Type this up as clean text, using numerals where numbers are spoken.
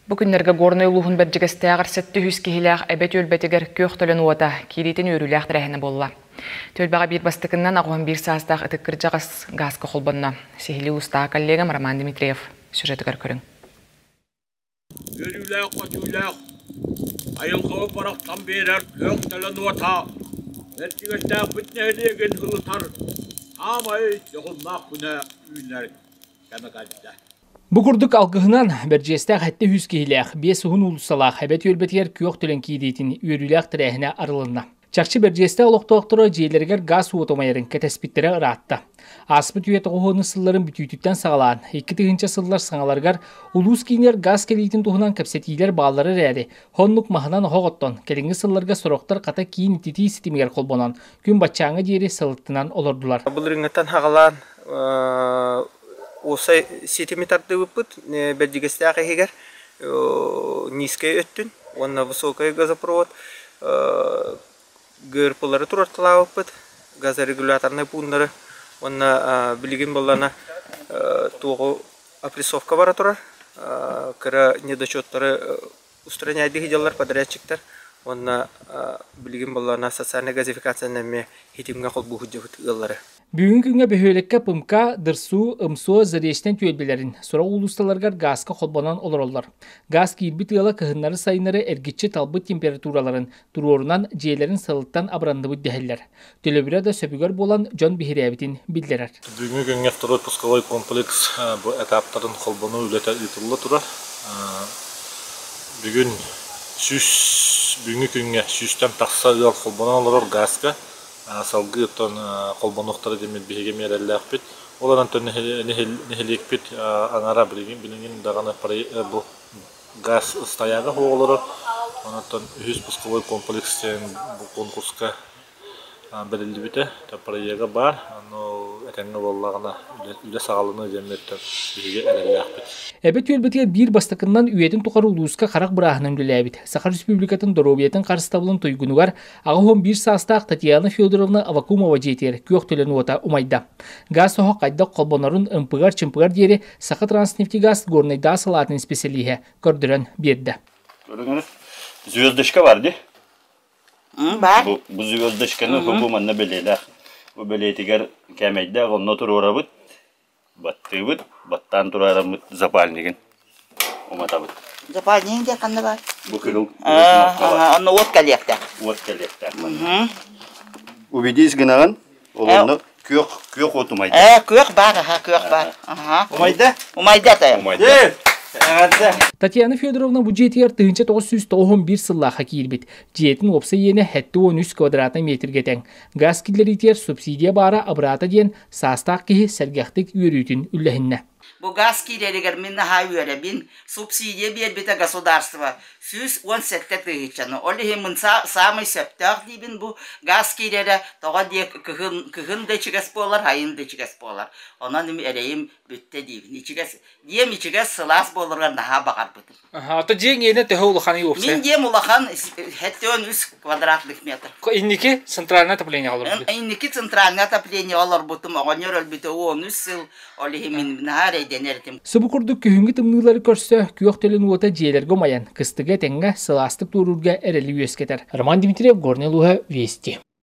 Бу күннэргэ Горнай улууһун Бэрдьигэстээҕэр 700 киһилээх Эбэ түөлбэтигэр күөх төлөн уота киириитин үөрүүлээх тэрээһинэ буолла. Түөлбэҕэ биир бастакыннан 81 саастаах ытык кырдьаҕас гааска холбонно. Сиһилии улуустааҕы коллегам Роман Дмитриев сюжетыгар көрүҥ. Үөрүүлээх-көтүүлээх, айылҕабыт барахсан биэрэр күөх төлөн уота Бэрдьигэстээхпит нэһилиэгин ылытар саамай дьоһуннаах күнэ үүнэр кэмэ кэллэ. Бу курдук алгыһынан Бэрдьиэстээх 700 киһилээх, биэс уһун уулуссалаах Эбэ түөлбэтигэр күөх төлөн киириитин үөрүүлээх тэрээһинэ арылынна. Чахчы Бэрдьиэстээх олохтоохторо дьиэлэригэр гаас уота умайарын кэтэспиттэрэ ыраатта. Ааспыт үйэ тоҕуһуонус сылларын бүтүүтүттэн саҕалаан, 2000 сыллар саҥаларыгар улуус киинигэр гаас кэлиитин туһунан кэпсэтиилэр бааллара эрээри, оннук маһынан оһох оттон, кэлиҥҥи сылларга сорохтор хата киин ититии ситимигэр холбонон, күн баччааҥҥа диэри сылыттынан олордулар. Былырыыҥҥыттан саҕалаан уопсай ситими тардыбыппыт Бэрдьигэстээх иһигэр низкэй өттүн уонна высокай газопровод ГРП-лары туруорталаабыппыт, газорегуляторнай пууннары уонна билигин буоллаҕына туоҕу опрессовка бара турар, кыра недочеттары устраняйдыы сылдьаллар подрядчиктар уонна билигин буоллаҕына социальнай газификацияны эмиэ хитимҥэ холбуу сылдьыбыт ыаллары. Бүгүҥҥү күҥҥэ бөһүөлэккэ Пымка, Дырсуу, Ымсуо, Заречнай түөлбэлэрин, сорох уулуссаларыгар гааска холбонон олороллор. Гаас киирбит ыала кыһыннары-сайыннары эргиччи талбыт температураларын туруорунан дьиэлэрин сылыттан абыранныбыт дэһэллэр. Төлөбүрэ да сөбүгэр буолан дьон биһирээбитин биллэрэр. Бүгүҥҥү күҥҥэ второй пусковой комплекс бу этаптарын холбонуу үлэтэ ыытылла турар. Бүгүн сүүс бүгүҥҥү күҥҥэ сүүстэн тахса ыал холбонон олорор гааска салгыы оттон холбонуохтара диэммит биһиги миэрэлээхпит. Ол эрэн нэһилиэкпит аҥара билигин билигин даҕаны бу гаас ыстайаага суох олорор. Онон үһүс пусковой комплекс диэн бу конкурска бэриллибитэ. Проега баар. Ону этэҥҥэ буоллаҕына үлэ саҕаланыа диэммиттэн биһиги эрэллээхпит. Эбэ түөлбэтигэр биир бастакыннан үйэтин тухары улууска харах бырааһынан үлэлээбит Саха Республикатын доруобуйатын харыстабылын туйгунугар 81 саастаах Татьяна Федоровна Авакумова дьиэтигэр күөх төлөн уота умайда. Газ оһох хайдах холбонорун ымпыгар-чымпыгар диэри Сахатранснефтегаз Горнайдаа салаатын исписэлииһэ көрдөрөн биэрдэ. Звездочка бар дии. Бар. Бу звездочканы бу манна бэлиэлээх. Бу бэлиэтигэр кээмэйдээх онно туруорабыт, баттыыбыт, баттаан тураараммыт запальнигын уматабыт. Запальнигын диэн ханна бар? Бу кыһыл кнопка бар. Онно уот кэлиэхтээх. Уот кэлиэхтээх манна. Убедись гынаҕын, ол онно күөх күөх уот умайда. Күөх баар, аха, күөх баар. Аха. Умайда? Умайда тайым. Умайда. Эҕэрдэ! Татьяна Федоровна бу дьиэтигэр 1991 сыллаахха киирбит. Дьиэтин уопсай иэнэ 73 квадратнай метргэ тэҥ. Газ киллэриитигэр субсидия баара абыраата диэн саастаах киһи сэргэхтик үөрүүтүн үллэһиннэ. Бу газ киирэригэр мин наһаа үөрэбин. Субсидия биэрбитэ государство 117 тыһыынчаны. Ол иһин мин саамай сөптөөх диибин бу газ киирэрэ тоҕо диэ кыһын, кыһын да ичигэс буолар, сайын да ичигэс буолар. Онон эрэйим бүттэ диибин. Ичигэс, дьиэм ичигэс, сылаас буоларыгар наһаа баҕарбытым. Ата дьиэҥ иэнэ төһө улаханый уопсай? Мин дьиэм улахан 73 квадратных метр. Инники центральное отопление олорбут. Инники центральное отопление олорбутум. Оҕонньор өлбүтэ 13 сыл. Ол иһин мин наһаа эрэйдэнэр этим. Субу курдук күһүҥҥү тымныылары көрсө күөх төлөн уота дьиэлэргэ умайан, кыстыгы этэҥҥэ сылаастык туоруурга эрэли үөскэтэр. Роман Дмитриев, Горнай улууһа, Вести.